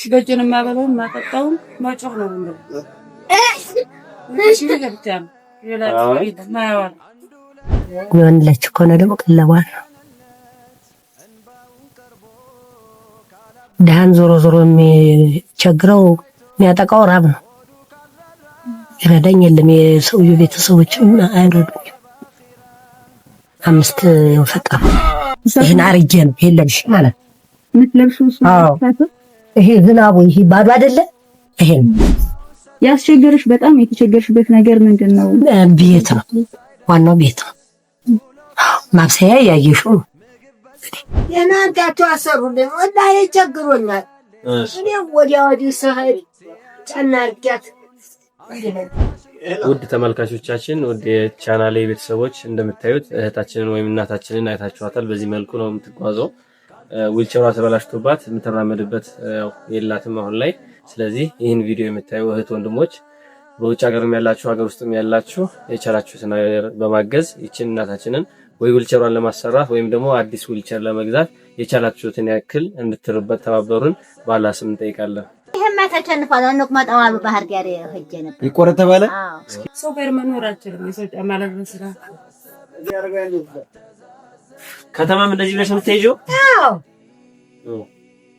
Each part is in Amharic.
በእጄን የማበላውም የማጠጣውም መጮህ ነው ብሎ ብቻ ነው። ሌላ ማየዋል የሚሆንላችሁ ከሆነ ደግሞ ቀለቧል ነው። ድሃን ዞሮ ዞሮ የሚቸግረው የሚያጠቃው ራብ ነው። ይረዳኝ የለም። የሰውዬው ቤተሰቦችም አይረዱኝም። 5 ፈጠሩ። ይሄን አርጄ ነው ይሄን ለብሼ ማለት ነው። አዎ ይሄ ዝናቡ ይሄ ባዶ አይደለ? ይሄ ያስቸገረሽ በጣም የተቸገርሽበት ነገር ምንድን ነው? ቤት ነው፣ ዋናው ቤት ነው። ማብሰያ ያየሽው ነው። የናንታቸው አሰሩልኝ። ወላሂ ቸግሮኛል። እኔ ወዲያ ወዲህ ስሄድ ጫና አድርጊያት። ውድ ተመልካቾቻችን፣ ውድ የቻናሌ ቤተሰቦች፣ እንደምታዩት እህታችንን ወይም እናታችንን አይታችኋታል። በዚህ መልኩ ነው የምትጓዘው። ዊልቸሯ ተበላሽቶባት የምትራመድበት የላትም አሁን ላይ። ስለዚህ ይህን ቪዲዮ የምታዩ እህት ወንድሞች፣ በውጭ ሀገርም ያላችሁ ሀገር ውስጥም ያላችሁ የቻላችሁትን ነገር በማገዝ ይችን እናታችንን ወይ ዊልቸሯን ለማሰራት ወይም ደግሞ አዲስ ዊልቸር ለመግዛት የቻላችሁትን ያክል እንድትርበት ተባበሩን በአላህ ስም እንጠይቃለን። ይሄማ ተቸንፏል። እንቁመጠው አሉ ባህር ዳር ሄጄ ነበር። ይቆረጥ ተባለ። ሰው ጋር መኖር አልችልም። የሰው ጫማ ለብሰን ስራ ከተማም እንደዚህ ብለሽ ነው የምትሄጂው? አዎ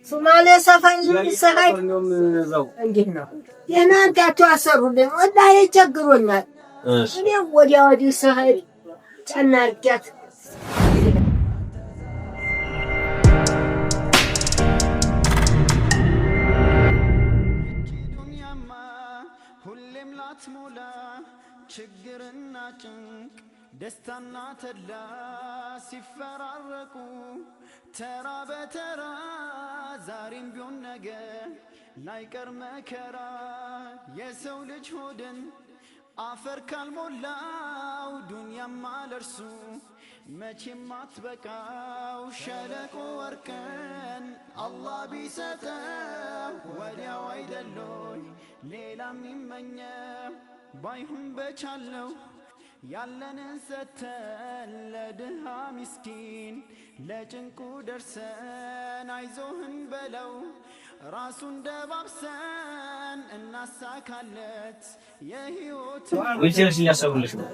ሶማሌ ሰፈር ሰራይ እንዲህ ነው። የናንታቸው አሰሩልኝ። ወላሂ ቸግሮኛል። እኔ ወዲያ ወዲህ ስሄድ ጫና አድርጊያት። ሁሌም ላትሞላ ችግርና ጭንቅ ደስታና ተድላ ሲፈራረቁ ተራ በተራ ዛሬም ቢሆን ነገ ላይቀር መከራ የሰው ልጅ ሆድን አፈር ካልሞላው ዱንያማ ለርሱ መቼም አትበቃው። ሸለቆ ወርቅን አላህ ቢሰጠው ወዲያው አይደሎይ ሌላም ይመኘው ባይሁን በቻለው ያለንን ሰተን ለድሃ ምስኪን ለጭንቁ ደርሰን አይዞህን በለው ራሱን ደባብሰን እናሳካለት የህይወት ዊልቸርሽን ሊያሰሩልሽ ነው።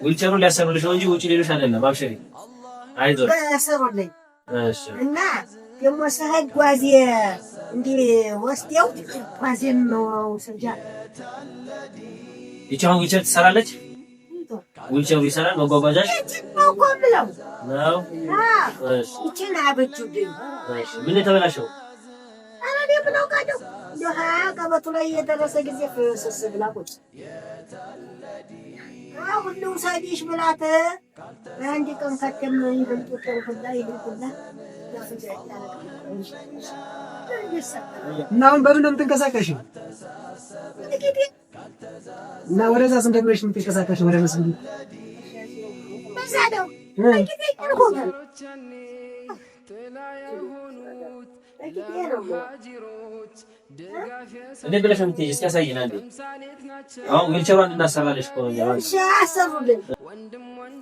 ዊልቸሩን ሊያሰሩልሽ ነው እንጂ ውጪ ሌሎች አይደለም። አብሽሪ፣ አይዞሽ። ያሰሩልኝ እሺ እና ደግሞ ስሄድ ጓዜ እንዲህ ወስደው ጓዜን መውሰጃ። ይቺ አሁን ዊልቸር ትሰራለች። ዊልቸሩ ይሰራል። መጓጓዣሽ ነው እኮ የምለው ነው። እሺ ይችን አበጁልኝ። እሺ። ምን የተበላሸው? ኧረ እኔ ምን አውቃለሁ? እንደው 20 ቀበቱ ላይ የደረሰ ጊዜ ፍስስ ብላ ቁጭ አሁን ልውሰድሽ ብላት አንድ ቀን ከተም ይበልጡ ሁላ ይልኩላ እና አሁን በምን ነው የምትንቀሳቀሽው? እና ወደዛ ስንት ብለሽ የምትንቀሳቀሽው? ወደ መስጊድ በዛ ነው። እንዴት ብለሽ ነው የምትሄጂው? እስኪ አሳይን አንዴ። አሁን ዊልቸሯን እናሰራለሽ እኮ ነው። እሺ አሰሩልኝ።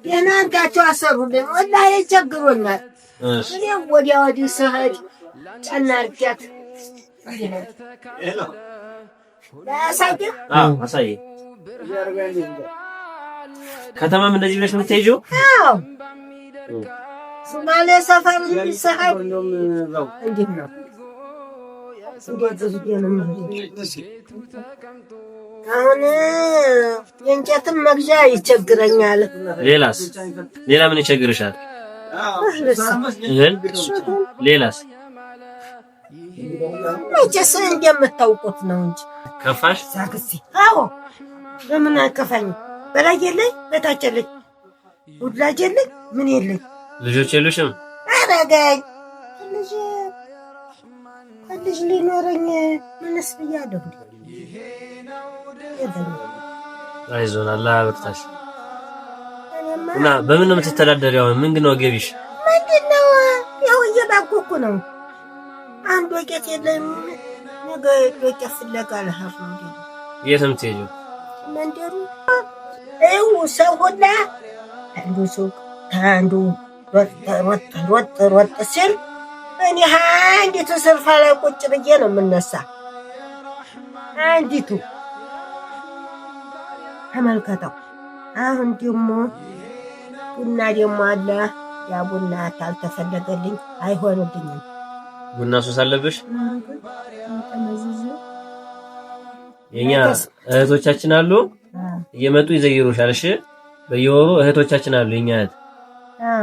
የናንታቸው አሰሩልኝ። ወላሂ ቸግሮኛል። እኔ ወዲያ ወዲህ ስሄድ ጫና አድርጊያት። ላሳይህ? አዎ አሳይ። ከተማም እንደዚህ ብለሽ ነው የምትሄጂው? አዎ ሶማሌ ሰፈር ስሄድ እንዲህ ነው። አሁን የእንጨትም መግዣ ይቸግረኛል። ሌላስ? ሌላ ምን ይቸግርሻል? እህል? ሌላስ? መቼስ እንደምታውቁት ነው እንጂ። ከፋሽ? ሳክሲ አዎ፣ ለምን አይከፋኝም? በላይ የለኝ በታች የለኝ ውላጅ የለኝ ምን የለኝ። ልጆች የሉሽም? አረገኝ ልጅ ልጅ ሊኖረኝ ምንስ ብያለሁ? አይዞን፣ አላህ ያበርታሽ። እና በምን ነው የምትተዳደሪው? አሁን ምንድን ነው ገቢሽ? ምንድን ነው? ያው እየባጎኩ ነው። አንድ ወቄት የለም። ነገ ዶቄት ፍለጋ ልሄድ ነው። የት ነው የምትሄጂው? መንደሩ ይኸው ሰው ሁላ አንዱ ሱቅ አንዱ ሮጥ ሮጥ ሮጥ ሲል እኔ አንዲቱ ስልፋ ላይ ቁጭ ብዬ ነው የምነሳ። አንዲቱ ተመልከተው። አሁን ደግሞ ቡና ደግሞ አለ። ያ ቡና ታልተፈለገልኝ አይሆንልኝም። ቡና ሱስ አለብሽ? የኛ እህቶቻችን አሉ እየመጡ ይዘይሩሻል። እሺ በየወሩ እህቶቻችን አሉ የኛ እህት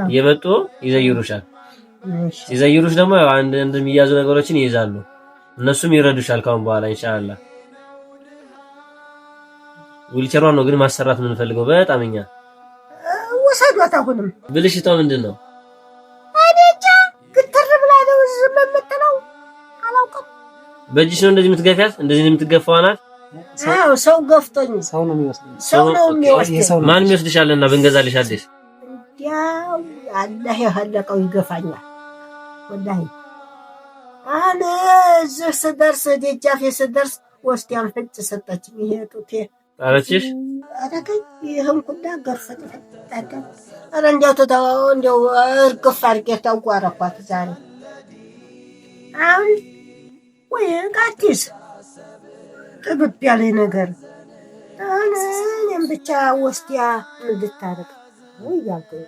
እየመጡ ይዘይሩሻል። ሲዘይሩሽ ደግሞ አንድ የሚያዙ ነገሮችን ይይዛሉ። እነሱም ይረዱሻል ካሁን በኋላ ኢንሻአላህ። ዊልቸሯን ነው ግን ማሰራት የምንፈልገው በጣም እኛ። ወሰዷት። አሁንም ብልሽቷ ምንድን ነው? እኔ እንጃ። ግትር ብላ ነው ዝም የምትለው አላውቅም። በእጅሽ ነው እንደዚህ የምትገፊያት? እንደዚህ የምትገፋዋ ናት? አዎ ሰው ገፍቶኝ፣ ሰው ነው የሚወስደኝ። ሰው ነው የሚወስደኝ። ማን የሚወስድሻልና ብንገዛልሽ አዲስ? ያው አላህ የኸለቀው ይገፋኛል። ወላሂ አሁን እዚህ ስደርስ ደጃፌ ስደርስ ወስዲያን ፍጭ ሰጠችኝ። ይሄ ጡቴ አለችሽ? አረገኝ። ይህም ኩላ ገርፈጥ ፈጣ። ኧረ እንዲያው ተተው እንዲያው እርግፍ አድርጌ ተዋረኳት ዛሬ። አሁን ወይ ቃቲስ ጥግብ ያለኝ ነገር አሁን እኔም ብቻ ወስዲያ ምን ልታረግ ወይ ያልኩኝ።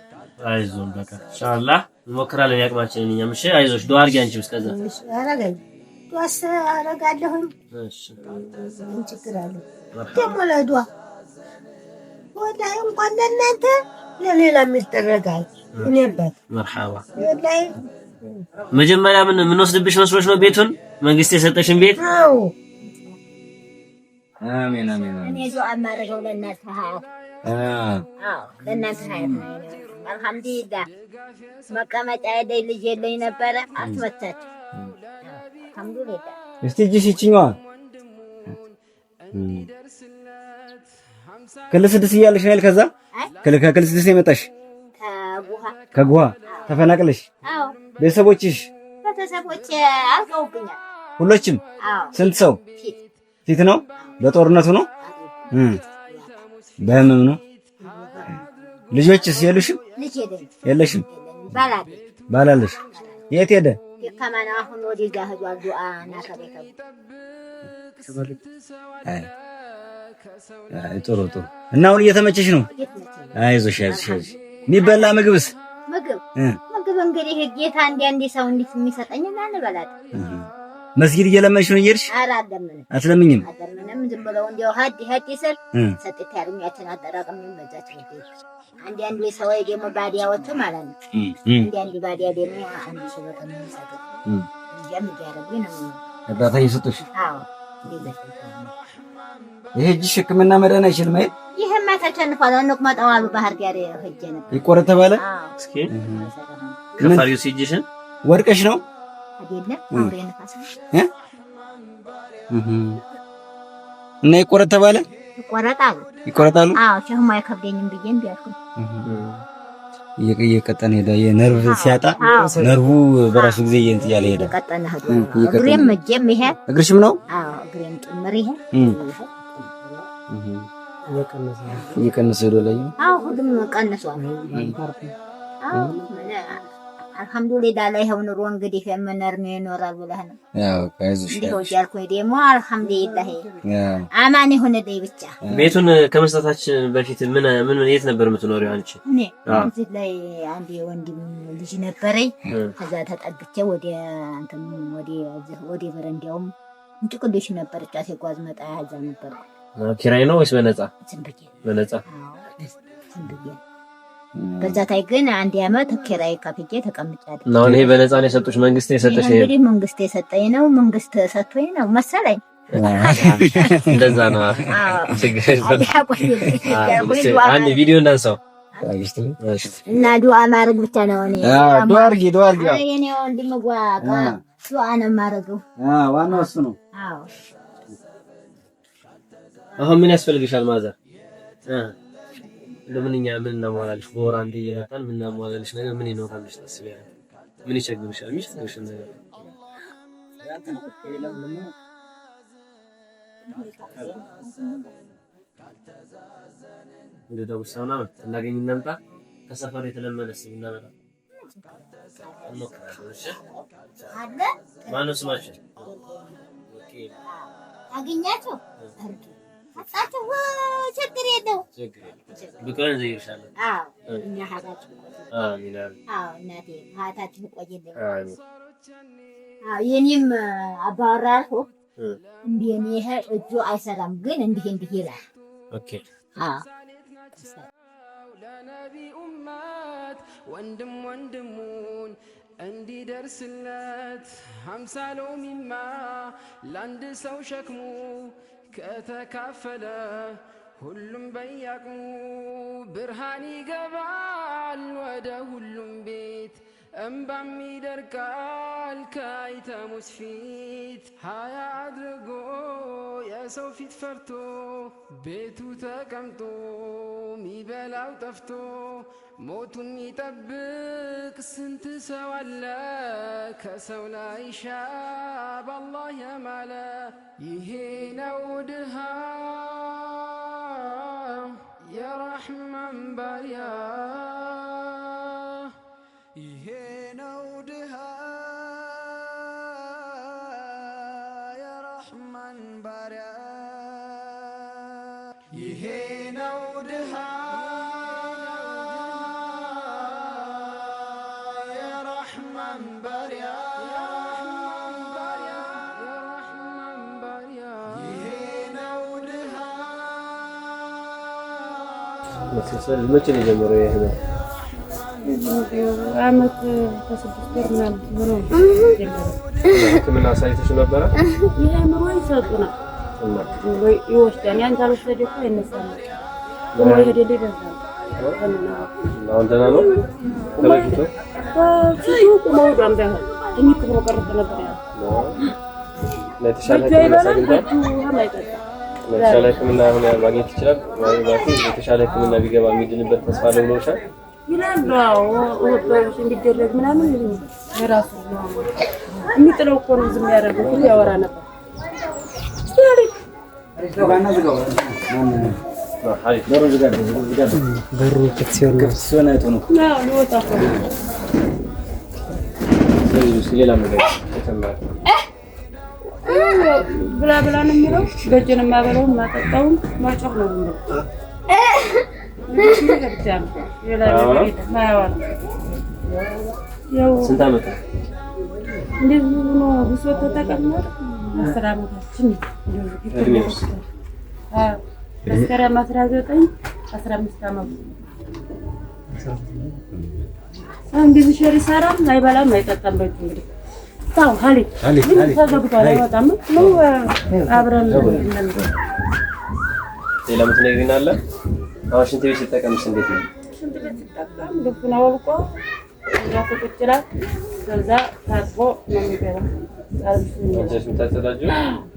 አይዞን በቃ ኢንሻአላህ እንሞክራለን ያቅማችንን እኛም። እሺ አይዞሽ፣ ዱአ አድርጊ አንቺም እስከዛ። እሺ አረገኝ፣ ዱአስ አረጋለሁኝ። እሺ ምን ችግር አለው ደግሞ ለዱአ ወላሂ እንኳን ለእናንተ ለሌላም ይደረጋል። እኔ አባት መርሐባ። ወላሂ መጀመሪያ ምን የምንወስድብሽ መስሎሽ ነው ቤቱን መንግስት የሰጠሽን ቤት? አዎ አሜን አሜን አሜን። እኔ ዱአ የማደርገው ለእናንተ ሀያት። አዎ ለእናንተ ሀያት ነው። አልሐምዱሊላህ መቀመጫ የለኝ ልጅ የለኝ ነበረ አስመታችሁ። አልሐምዱሊላህ። እስቲ እጅሽ ይችኛዋ ክልል 6 እያለሽ ነው። ከዛ ከክልል 6 ነው የመጣሽ? ከጉሃ። ከጉሃ ተፈናቅለሽ? አዎ። ቤተሰቦችሽ? ቤተሰቦቼ አልቀውብኛል። ሁሎችም? አዎ። ስንት ሰው? ፊት ነው? በጦርነቱ ነው? በህመም ነው? ልጆችስ የሉሽም? ልጅ የለኝም። የለሽም? ባል አለኝ። ባል አለሽ? የት ሄደ? ደካማ ነው። አሁን ወደዛ ሄዷል። ዱአ እና ከቤተ አይ ጥሩ ጥሩ። እና አሁን እየተመቸሽ ነው? አይዞሽ አይዞሽ አይዞሽ። የሚበላ ምግብስ? ምግብ ምግብ እንግዲህ ጌታ አንድ ሰው እንዴት የሚሰጠኝ እና እንበላለን። መስጊድ እየለመንሽ ነው እየሄድሽ? ኧረ አልለምንም። አትለምኝም? አልለምንም። ዝም ብለው እንዲያው ሀድ ሀድ ስል ሰጥቼ ያሉኛትን አጠራቅሜ በዛች አንድ አንድ ሰው ደግሞ ባዲያዎቹ ማለት ነው። አንድ አንድ ባዲያ ደግሞ አንድ ሰው በቀን የሚሰጡት እዚያም እያደረጉኝ ነው። እርዳታ እየሰጡሽ? አዎ። ይሄ እጅሽ ሕክምና መዳን አይችልም አይደል? ይሄማ ተቸንፏል። እንቁመጠው አሉ ባህር ዳር ሄጄ ነበር። ይቆረጥ ተባለ? እስኪ ከፍ አድርጊው እጅሽን። ወድቀሽ ነው? አይደለም አውሬ ነፋስ እና ይቆረጥ ተባለ? ይቆረጣሉ። ይቆረጣሉ? አዎ ሸህሙ አይከብደኝም ብዬ እምቢ አልኩኝ። እየቀጠነ ሄደ። የነርቭ ሲያጣ ነርቡ በራሱ ጊዜ እንትን እያለ ሄደ። እየቀጠነ ሄደ። እግሬም እጄም ይሄ እግርሽም ነው? አዎ እግሬም ጭምር ይሄ እየቀነሰ ሄዶ ላይ አዎ ሁሉም ቀንሷል። አዎ አልሐምዱሊላህ ላይ ይኸው ኑሮ እንግዲህ የምንር ነው ይኖራል ብለህ ነው። ያው አይዞሽ እንዲሁ እያልኩኝ ደግሞ አልሐምዱሊላህ አማን ይሁንልኝ ብቻ። ቤቱን ከመስጠታችን በፊት ምን ምን የት ነበር የምትኖሪው አንቺ? እኔ እዚህ ላይ አንድ የወንድም ልጅ ነበረኝ። ከዛ ተጠግቼ ወደ እንትን ወደ በረንዳውም እንጭቅልሽ ነበር ጫት የጓዝ መጣ ያዛ ነበር። ኪራይ ነው ወይስ በነፃ? ዝም ብዬ በነፃ። ዝም ብዬ በዛ ታይ ግን አንድ አመት ኪራይ ከፍዬ ተቀምጫለሁ። እና አሁን ይሄ በነፃ ነው የሰጡሽ? መንግስት ነው የሰጠሽ? ይሄ እንግዲህ መንግስት የሰጠኝ ነው። መንግስት ሰጥቶኝ ነው መሰለኝ። እንደዛ ነው። አንድ ቪዲዮ እንዳንሳው እና ዱአ ማድረግ ብቻ ነው። እኔ ዱአ አድርጊ፣ ዱአ አድርጊ። የኔ ወንድም ዱአ ነው የማደርገው። ዋናው እሱ ነው። አዎ አሁን ምን ያስፈልግሻል ማዘር? ለምን እኛ ምን እናሟላልሽ? በወር አንዴ እየመጣን ምን እናሟላልሽ ነገር ምን ይኖራልሽ ታስቢያለሽ? ምን ይቸግርሻል? የሚቸግርሽ ነገር እንደ ዳጉሳ ምናምን እናገኝ እናምጣ። ከሰፈር የተለመደ ስም እናመጣ። እንሞክራለን። እሺ አለ ማነው ስማችን? ወኪል አገኛቸው እርዱ አጣቸው ችግር የለው ችግር የለም። ብቅ ብለን እንዘይርሻለን። አዎ እኛ ሀታችን አሚን አሚን። አዎ እናቴ ሀታችን ቆይልኝ። አሚን። አዎ የኔም አባወራ አልኩህ እንዲህ እኔ ይሄ እጁ አይሰራም፣ ግን እንዲህ እንዲህ ይላል። okay አዎ ለነቢ ኡመት ወንድም ወንድሙን እንዲደርስለት 50 ሎሚማ ለአንድ ሰው ሸክሙ ከተካፈለ ሁሉም በያቅሙ ብርሃን ይገባል ወደ ሁሉም ቤት እምባም ይደርቃል ከአይተሙስ ፊት ሀያ አድርጎ የሰው ፊት ፈርቶ ቤቱ ተቀምጦ ሚበላው ጠፍቶ ሞቱን ይጠብቅ ስንት ሰው አለ ከሰው ላይ ሻብ አላህ የማለ ይሄ ነው ድሃ የረሕማን ባሪያ ይሄ ነው ድሃ የረሕማን ባሪያ ይሄ ነው ድሃ የረሕማን ባሪያ ይሄ ነው ድሃ። መቼ ነው የጀመረው ይሄ ህመም? አመት ከ6 ወር ምናምን ሆነው ጀመረ። ሕክምና አሳይተሽ ነበረ? ይሄ አእምሮ ይሰጡናል እና ይወስዳል። ያን ካልወሰደ እኮ አይነሳም። ቁሞ የሄደ በዛ ነው። አሁን ደህና ነው? ከበፊቱ በፊቱ ቁሞ ሄዷን ባይሆን ትኝት ብሎ ቀርቶ ነበር ያለው። የተሻለ በእጁ ሕክምና አይበላም፣ አግኝቷል? በእጁ ውሃም አይጠጣም። የተሻለ ሕክምና አሁን ማግኘት ይችላል? ማለት የተሻለ ሕክምና ቢገባ የሚድንበት ተስፋ አለው ብለውሻል? ይላሉ። አዎ ኦፕሬሽን እንዲደረግ ምናምን ይሉኛል። የራሱ ነው የሚጥለው እኮ ነው ዝም ያደረገው ሁሉ ያወራ ነበር። በሩ ክፍት ሲሆን አይቶ ነው። አዎ ሊወጣ እኮ ነው። ስለዚህ ሌላ ነገር ተጨማሪ ብላ ብላ ነው የሚለው። በእጄ ነው የማበላውም የማጠጣውም መጮህ ነው የሚለው። ነገር ብቻ ነው ሌላ ነገር የለም። አያወራም። ያው ስንት ዓመት ነው? እንደዚህ ሆኖ ብሶት ተጠቀመጥ 10 ዓመታችን ነው። እድሜውስ? አዎ መስከረም 19 15 ዓመቱ እንደዚህ ሸር ይሰራል። አይበላም አይጠጣም። በእጁ እንግዲህ ታው ሀሊ ምን ተዘግቷል፣ አይወጣም ነው አብረን እንለምደው። ሌላ የምትነግሪን አለ? አሁን ሽንት ቤት ሲጠቀምስ እንዴት ነው? ሽንት ቤት ሲጠቀም ልብሱን አወልቆ ራሱ ቁጭ ይላል። ከዛ ታጥቦ ነው የሚገባው። አንቺ ነሽ የምታጸዳጂው?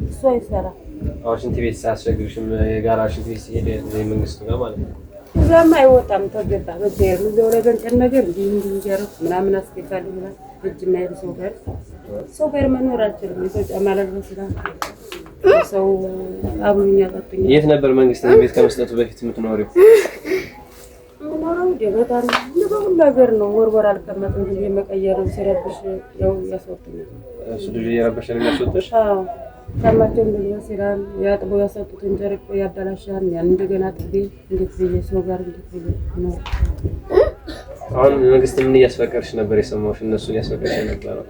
እሱ አይሰራም። አሁን ሽንት ቤት ሳያስቸግርሽም የጋራ ሽንት ቤት ሲሄድ መንግስቱ ጋር ማለት ነው። እዛም አይወጣም። ተገባ በዚያ እዛው ላይ በእንጨት ነገር እንዲህ እንዲህ እያደረኩ ምናምን አስገባለሁ ይላል። እጅ የማይል ሰው ጋር መኖር አልችልም። የሰው ጫማ ለብሶ ይላል። ሰው አብሉኝ አጠጡኝ። የት ነበር መንግስት ቤት ከመስጠቱ በፊት የምትኖሪው? የምኖረው ደበታ ነው። በሁሉ ሀገር ነው። ወርወር አልቀመጥም። ጊዜ መቀየር ሲረብሽ ያው ያስወጡኛል። እሱ ልጅ እየረበሸ ነው የሚያስወጡሽ? አዎ ጫማቸውን ልልበስ ይላል። ያጥቦ ያሰጡትን ጨርቅ ያበላሻል። ያን እንደገና ጥቤ እንዴት ብዬ ሰው ጋር እንዴት ብዬ ነው። አሁን መንግስት ምን እያስፈቀድሽ ነበር የሰማሁሽ? እነሱን እያስፈቀድሽ የነበረው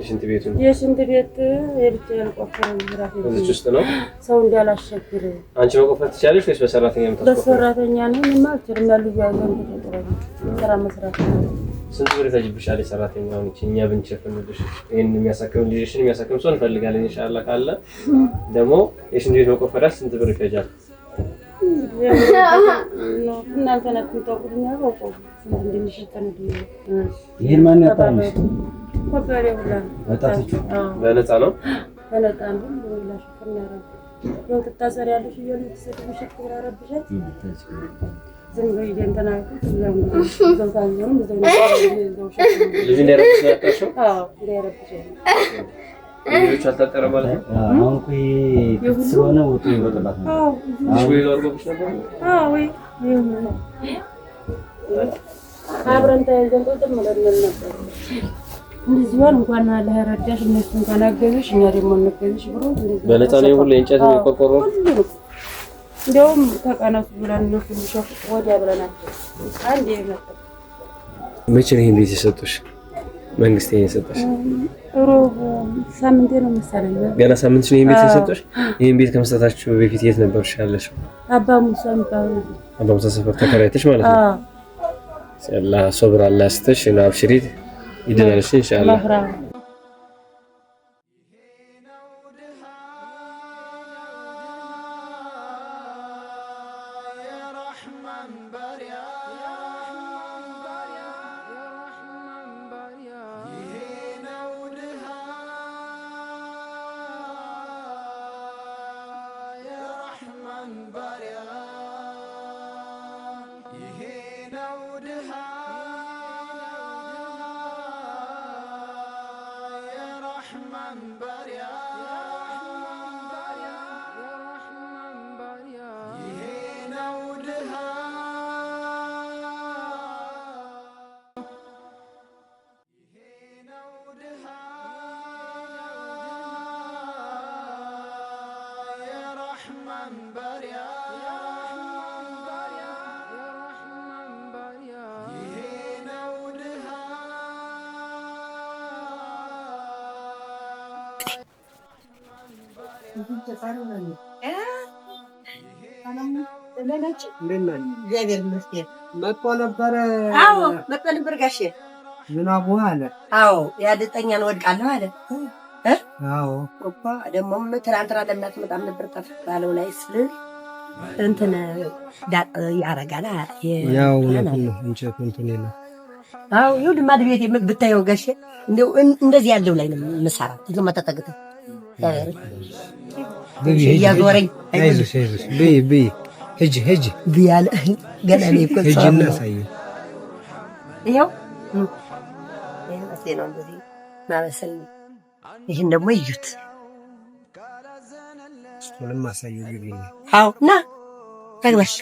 የሽንት ቤቱን የሽንት ቤት የብቻ ያልቆፈረው ራሴ እዚች ውስጥ ነው። ሰው እንዳላስቸግር አንቺ መቆፈር ትችያለሽ ወይስ በሰራተኛ የምታስቆፍሪው? በሰራተኛ ነው። እኔማ አልችልም። ያሉ ያዘን ተፈጥሮ ስራ መስራት ነው። ስንት ብር ይፈጅብሻል? የሰራተኛ አሁን ይቺ እኛ ብንሸፍንልሽ ይሄን የሚያሳክም ልጅሽን የሚያሳክም ሰው እንፈልጋለን። ኢንሻአላህ ካለ ደግሞ የሽንት ቤት መቆፈሪያ ስንት ብር ይፈጃል? እናንተ ናችሁ የምታውቁት፣ እኛ አላውቀውም ስንት እንደሚሸፈንልኝ። ይሄን ማን ያጣልሽ? ኮበሬ ሁላ ነው። ወጣቶቹ በነፃ ነው? በነፃ ነው። ሁሉ ሁላ ሽፍን ያደረጉ ያው ትታሰሪያለሽ እያሉ የተሰደበሽ ብላ ረብሻት ዝም ብዬ እንትን አልኩት። እዛው እዛው ታዘኑ እዛው እዛው ሸፍነው። ልጁ እንዳይረብሽ ነው ያጣሽው? አዎ እንዳይረብሽ። ልጆቹ አልታጠረ ማለት ነው? አሁን እኮ ይሄ ክፍት ስለሆነ ወጡ ይወጣላት ነው። አዎ ልጅ ወይ አድርጎብሽ ነበር? አዎ ወይ አብረን ተያይዘን ቁጥም ብለን ነበር። እንደዚህ ሆን እንኳን አላህ ረዳሽ፣ እነሱ እንኳን አገዙሽ፣ እኛ ደግሞ እንገዝሽ ብሎ እንደዚህ በነፃ ነው ሁሉ የእንጨት ነው የቆርቆሮ ሁሉ እንዲያውም ተቀነሱ ብለን እነሱ ሸፍ ወዲያ ብለናቸው አንድ የመጣ መቼ ነው ይሄን ቤት የሰጡሽ? መንግስት ይሄን የሰጠሽ? ሮብ ሳምንቴ ነው መሰለኝ። ገና ሳምንትሽ ነው ይሄን ቤት የሰጡሽ? ይሄን ቤት ከመስጠታችሁ በፊት የት ነበርሽ ያለሽው? አባ ሙሳ የሚባለው አባ ሙሳ ሰፈር ተከራይተሽ ማለት ነው። አዎ። አላህ ሶብር አላህ ይስጥሽ እና አብሽሪ ይድናልሽ ኢንሻአላህ። መህራ እግዚአብሔር ይመስገን። መጥቶ ነበረ። አዎ መጥቶ ነበር ጋሼ። ዝናቡ አለ። አዎ ያድጠኛን ወድቃለሁ አለ። አዎ እኮ ደግሞም ትናንትና ለምን አትመጣም ነበር ጠፍ ባለው ላይ ስል እንትን ዳጥ ያረጋል። ያው እውነቱን ነው። እንጨቱ እንትን የለም። አዎ ይኸውልህ ማድ ቤት ብታየው ጋሼ እንደው እንደዚህ ያለው ላይ ነው የምሰራው። ይዞ መተጠግተ እያዞረኝ አይዞሽ አይዞሽ ብይ ብይ ሂጂ ሂጂ ብያለ ገና እኔ እኮ ሂጂ ሰው እና ነው። አሳየኝ። ይኸው ይሄ ነው እንደዚህ ማበሰል። ይህን ደግሞ እዩት። እሱንም አሳየው ግቢ። አዎ ና ተግባሽ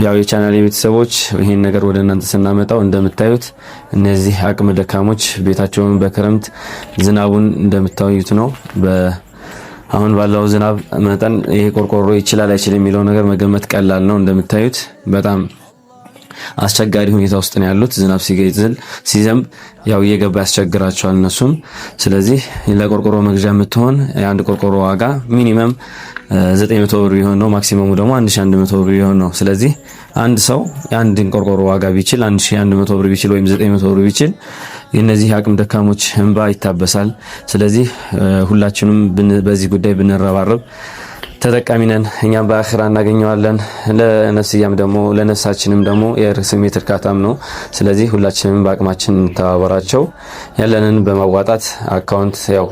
ያው የቻናል ቤተሰቦች ይሄን ነገር ወደ እናንተ ስናመጣው እንደምታዩት እነዚህ አቅመ ደካሞች ቤታቸውን በክረምት ዝናቡን እንደምታዩት ነው። አሁን ባለው ዝናብ መጠን ይሄ ቆርቆሮ ይችላል አይችልም የሚለው ነገር መገመት ቀላል ነው። እንደምታዩት በጣም አስቸጋሪ ሁኔታ ውስጥ ነው ያሉት። ዝናብ ሲገዝል ሲዘንብ ያው እየገባ ያስቸግራቸዋል እነሱም። ስለዚህ ለቆርቆሮ መግዣ የምትሆን የአንድ ቆርቆሮ ዋጋ minimum 900 ብር ቢሆን ነው፣ maximum ኡ ደግሞ 1100 ብር ቢሆን ነው። ስለዚህ አንድ ሰው የአንድን ቆርቆሮ ዋጋ ቢችል 1100 ብር ቢችል ወይም 900 ብር ቢችል የነዚህ አቅም ደካሞች እንባ ይታበሳል። ስለዚህ ሁላችንም በዚህ ጉዳይ ብንረባረብ ተጠቃሚ ነን። እኛም በአኺራ እናገኘዋለን። ለነፍስያም ደግሞ ለነፍሳችንም ደግሞ የስሜት እርካታም ነው። ስለዚህ ሁላችንም በአቅማችን እንተባበራቸው። ያለንን በማዋጣት account ያው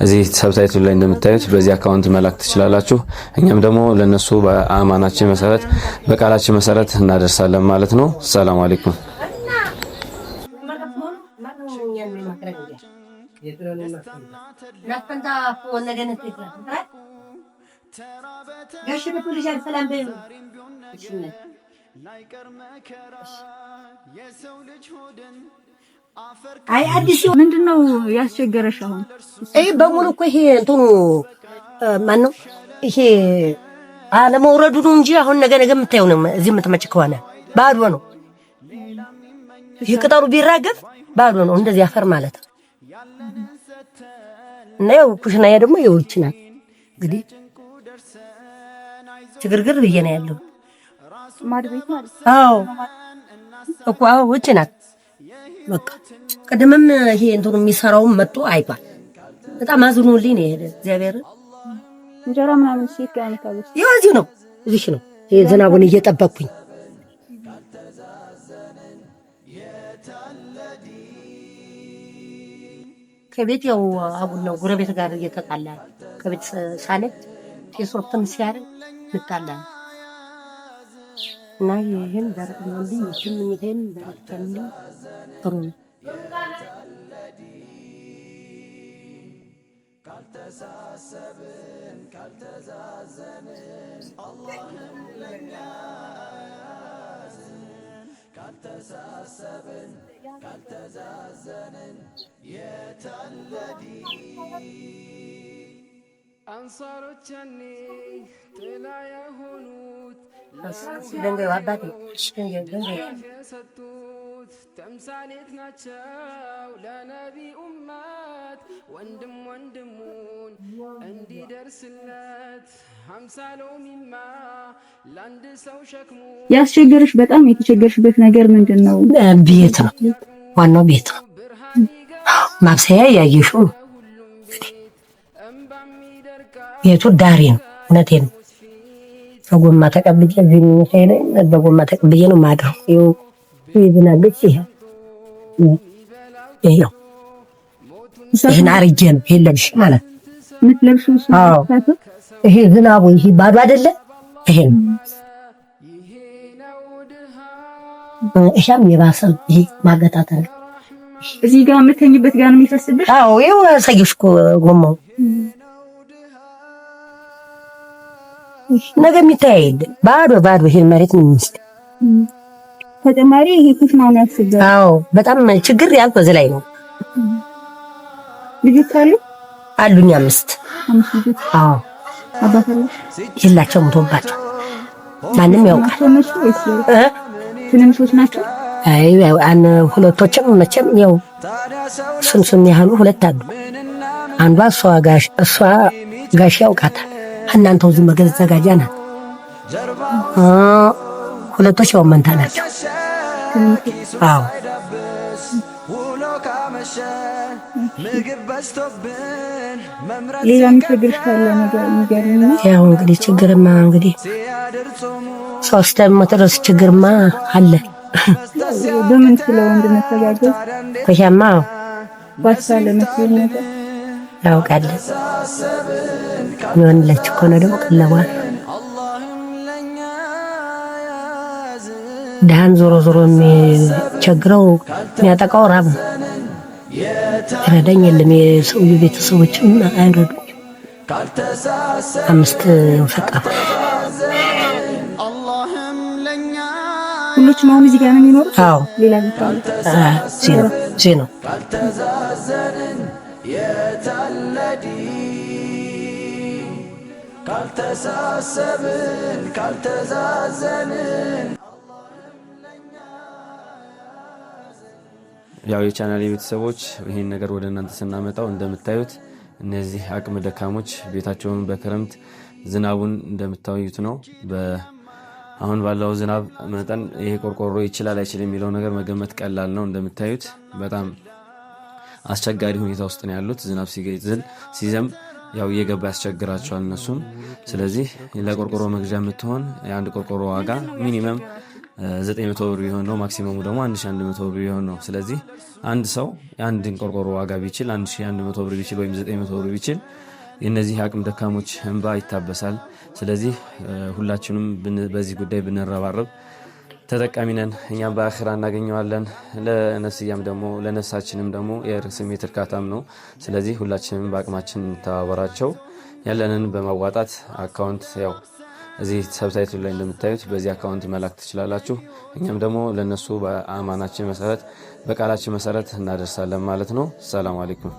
እዚህ subtitle ኡ ላይ እንደምታዩት በዚህ account መላክ ትችላላችሁ። እኛም ደግሞ ለነሱ በአማናችን መሰረት በቃላችን መሰረት እናደርሳለን ማለት ነው። ሰላም አለይኩም። አይ አዲስ ምንድን ነው ያስቸገረሽ አሁን? ይሄ በሙሉ እኮ ይሄ እንትኑ ማን ነው ይሄ አለመውረዱ ነው እንጂ አሁን ነገ ነገ የምታየው ነው። እዚህ የምትመጭ ከሆነ ባዶ ነው። ይሄ ቅጠሉ ቢራገፍ ባዶ ነው፣ እንደዚህ አፈር ማለት ነው። እና ያው ኩሽናዬ ደግሞ ይኸው ይህች ናት። እንግዲህ ችግርግር ብዬ ነው ያለው። ማድ ቤት ማለት አዎ እኮ አዎ፣ ውጭ ናት። በቃ ቅድምም ይሄ እንትኑ የሚሰራውም መጥቶ አይቷል። በጣም አዝኖልኝ ነው የሄደ። እግዚአብሔር እንጀራ ምናምን ሴት ጋር ነው ይኸው እዚሁ ነው፣ እዚህ ነው። ይሄ ዝናቡን እየጠበቅኩኝ ከቤት ያው አጉል ነው፣ ጎረቤት ጋር እየተጣላ ነው። ከቤት ሳነድ ጤሶትም ሲያደርግ እንጣላለን እና ይህን በረቅልኝ ይህን በረቅልኝ ጥሩ ነው። አንሳሮች ያኔ ጥላ የሆኑት ደንገዩ አባቴ ደንገዩ ደንገዩ የሰጡት ተምሳሌት ናቸው ለነቢ ኡመት ወንድም ወንድሙን እንዲደርስለት 50 ሎሚማ ለአንድ ሰው ሸክሙ። ያስቸገረሽ በጣም የተቸገርሽበት ነገር ምንድን ነው? ቤት ነው ዋናው፣ ቤት ነው። ማብሰያ ያየሽው ነው። ቤቱ ዳሪ ነው። እውነቴን ነው። በጎማ ተቀብዬ እዚህ መኝታዬ ላይ በጎማ ተቀብዬ ነው የማድረው። ይኸው ዝናብ ይሄ ይኸው ይሄን አርጌ ነው ይሄን ለብሼ ማለት ነው። የምትለብሺው እሱ? አዎ፣ ይሄ ዝናቡ ይሄ ባዶ አይደለ? ይሄ ነው። ይሄም የባሰ ነው። ይሄ ማገታተር ነው። እዚህ ጋር የምተኝበት ጋር ነው የሚፈስብሽ? አዎ፣ ይኸው አሳየሽ እኮ ጎማው ነገ የሚታይ የለም። ባዶ ባዶ ይሄን መሬት ነው የሚመስል። ተጨማሪ ይሄ ኩሽናውን ያስቸግራል። አዎ፣ በጣም ችግር ያልኩህ እዚህ ላይ ነው። ልጆች አሉ? አሉኝ 5። 5 ልጆች። አዎ። አባት አለሽ? የላቸውም፣ ሞቶባቸው ማንም ያውቃል። እነሱ ወይስ ትንንሾች ናቸው? አይ ሁለቶችም መቼም ያው እሱን እሱን ያህሉ ሁለት አሉ። አንዷ እሷ ጋሽ እሷ ጋሽ ያውቃታል። እናንተው ዝም መዘጋጃ ናት። ሁለቶች ያው መንታ ናቸው። አዎ። ሌላ የሚቸግርሽ ካለ ነገር ንገሪኝ። ያው እንግዲህ ችግርማ እንግዲህ ሶስት ደግሞ ድረስ ችግርማ አለ። በምን ስለ እንድንተጋገዝ ይሄማ ባሳለ መስሎኝ ነገር ያውቃል። የሚሆንላችሁ ከሆነ ደግሞ ቀለቧል። ድሃን ዞሮ ዞሮ የሚቸግረው የሚያጠቃው ራብ ነው። ረዳኝ የለም። የሰውዬው ቤተሰቦችም አይረዱኝም። 5 ፈጣ ሁሎችም አሁን እዚህ ጋር ነው የሚኖሩት? አዎ። ሌላ ቤት አለ? እዚህ ነው፣ እዚህ ነው። ካልተሳሰብን ካልተዛዘንን ያው የቻናል ቤተሰቦች ይሄን ነገር ወደ እናንተ ስናመጣው እንደምታዩት እነዚህ አቅመ ደካሞች ቤታቸውን በክረምት ዝናቡን እንደምታዩት ነው። አሁን ባለው ዝናብ መጠን ይሄ ቆርቆሮ ይችላል አይችልም የሚለው ነገር መገመት ቀላል ነው። እንደምታዩት በጣም አስቸጋሪ ሁኔታ ውስጥ ነው ያሉት። ዝናብ ሲዘንብ ያው እየገባ ያስቸግራቸዋል እነሱም። ስለዚህ ለቆርቆሮ መግዣ የምትሆን የአንድ ቆርቆሮ ዋጋ minimum 900 ብር ቢሆን ነው፣ maximum ኡ ደግሞ 1100 ብር ቢሆን ነው። ስለዚህ አንድ ሰው የአንድን ቆርቆሮ ዋጋ ቢችል 1100 ብር ቢችል ወይም 900 ብር ቢችል የነዚህ አቅም ደካሞች እንባ ይታበሳል። ስለዚህ ሁላችንም በዚህ ጉዳይ ብንረባረብ ተጠቃሚ ነን። እኛም በአኺራ እናገኘዋለን። ለነፍስያም ደግሞ ለነፍሳችንም ደግሞ የስሜት እርካታም ነው። ስለዚህ ሁላችንም በአቅማችን እንተባበራቸው። ያለንን በማዋጣት account ያው እዚህ subtitle ኡ ላይ እንደምታዩት በዚህ account መላክ ትችላላችሁ። እኛም ደግሞ ለነሱ በአማናችን መሰረት በቃላችን መሰረት እናደርሳለን ማለት ነው። ሰላም አለይኩም።